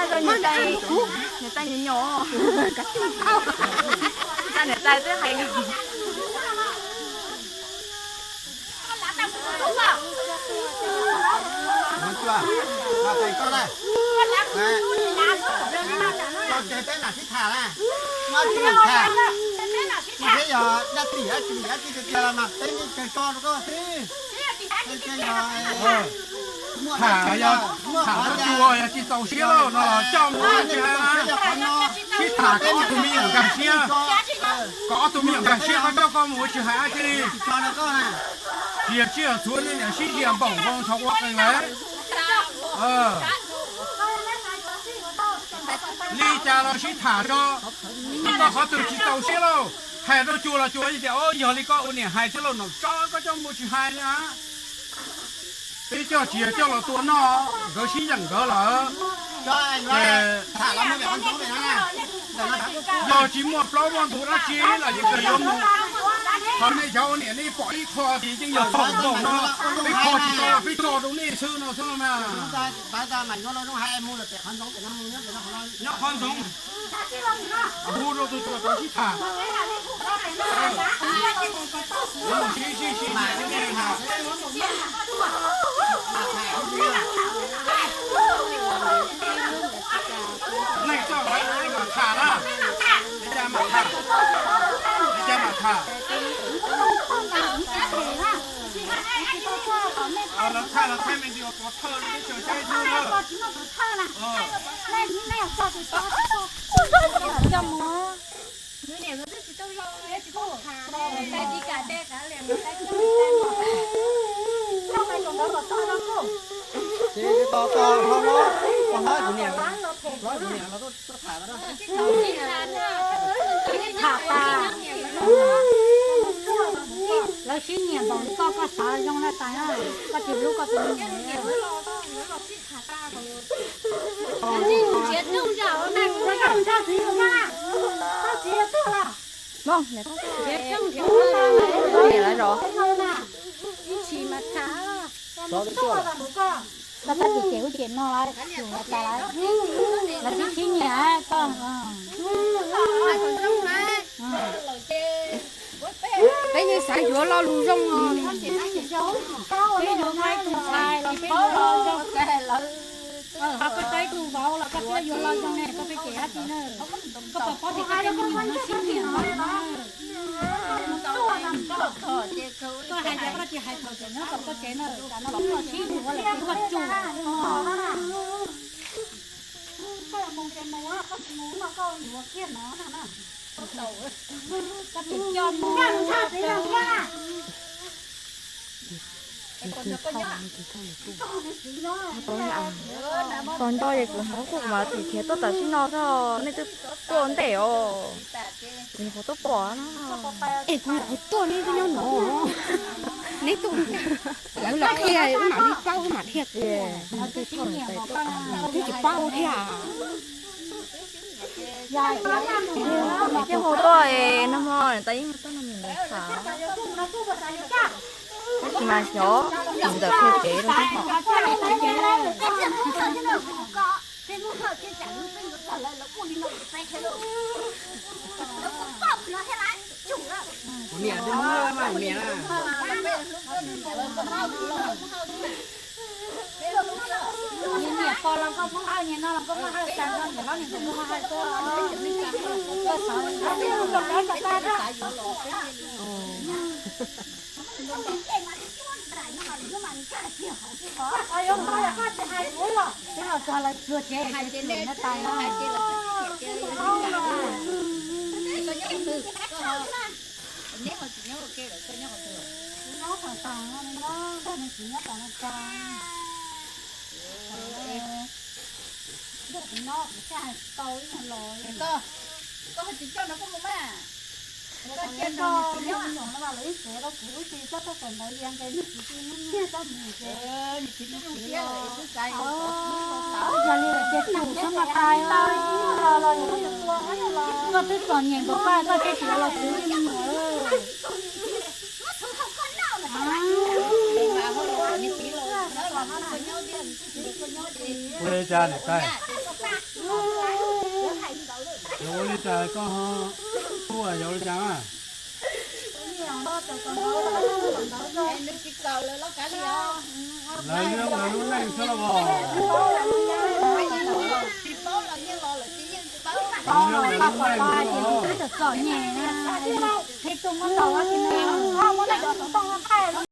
Niam tais nyob nyob, niam tais twb hais. Ua tsuag, los pem koj na. Los ces peb mam sib tham na. Muaj dab tsi mam tham. Peb yog dab tsi dab tsi dab tsi tiag tiag los mas peb yeej tso rau koj xwb. Tham yog tham dab tsi yog tsis txaus siab lauj no los coj mus ua tsis hais na. Sib tham kom ob tug me nyuam nkag siab, kom ob tug me nyuam nkag siab koj coj koj mus ua tsis hais dab tsi li. Tsis yog sib yog txhuav nej niam sib zias npaum nkaus thaum ua qees lawm. Li cas los sib tham tso, koj qhov twg tsis txaus siab lauj, hais rau cuag los cuag tias yog li koj ua niam hais thiab lauj no tso koj coj mus tsis hais li na. Peb coj tsis yog coj los tua noj, nkawd sib yeem nkawd lawm. Yog tsis muaj plaub muaj ntug dab tsi los yeej kawg yuav mus. Qhov nej cov ua niam nej pom ib qho ces yeej yog thaum nkaus no, peb kho tsis tau peb tso rau nej xwb no xwb mas. Nyob qhov ntxoov, hu rau tus tsuas rau sib tham. Neeg txoj hauv lawv mam tham na. Li cas mam tham? Li cas mam tham? Lawv thaij, lawv thaij me ntsis pov thawj rau peb tsaws saib xwb na. Ces tos tos ho no, pom hnab kuv niam, hnab kuv niam los tuaj tham tau na. Tham tas, lawv sib nyiam npaum li koj, koj xav zoo na tais na, koj tsis hlub koj tus me nyuam. Niam lawv zov. Koj tab cem cem ub cem no lawm, lawv sib sib nyiam koj. Peb yeej xav yuav lo lus zoo os. Peb yuav muaj ib tug ntxhais los peb yuav lo zoo. Ho koj tau ib tug vauv los koj twb yuav lo zoo ne, koj pheej cem dab tsi na? Koj puas paub tias koj tej me nyuam no sib nyiam na? Koj hais tias koj tsis hais thaum tseem nyob tom koj tsev na, tam no los koj sib yuav lawm, koj tsum. Koj mus ces mus, koj tsis mus no koj yuav kiag no na. Koj tseem coj mus. Tos nco es kuv hnov kuj mas tim khiav tuaj tam sim no xwb, nej twb tuaj ntej os. Kuv nyuam qhuav tuaj pom no. Es kuv nyuam qhuav tuaj neb twb nyob no. Neb tuaj, lawv los qhia wb mam li paub wb mam qhia kuv. Twb tsis paub thiab. Ces hu tuaj es nag hmo niam tais yeej hu tuaj nrog niam tais tham. Tab sis mas xyov tus ntawm qhia kev rau tib hom. Kuv niam twb hlub mas kuv niam na. Nyias nyiam pog los koj muab hawj, nyias no los koj muab hawj, tas nrho niam hlob niam ntxawm muab hawj tuaj. Koj xav Koj, koj ho tsis coj nrog koj mus mas. Koj cia nrog niam txiv nyob no mas lawv ib txwv rau kuv ib txwv coj tuaj kawm ntawv, yog nqe niag txiv tsis hlub nyiaj coj mus ces niam txiv twb zoo siab lawm, twb xav yuav tau. Yog li lawm ces tsum xwb mas tais, los los yog koj yuav tua los koj twb txom nyem npaum koj, koj thiaj tsis yuav los txwv li me nyuam. Ua li cas niam tais? Yog ua li cas koj ho tuaj yog ua li cas? Lawv liab lawv lub neej xwb los. Lawv liab lawv lub neej xwb los.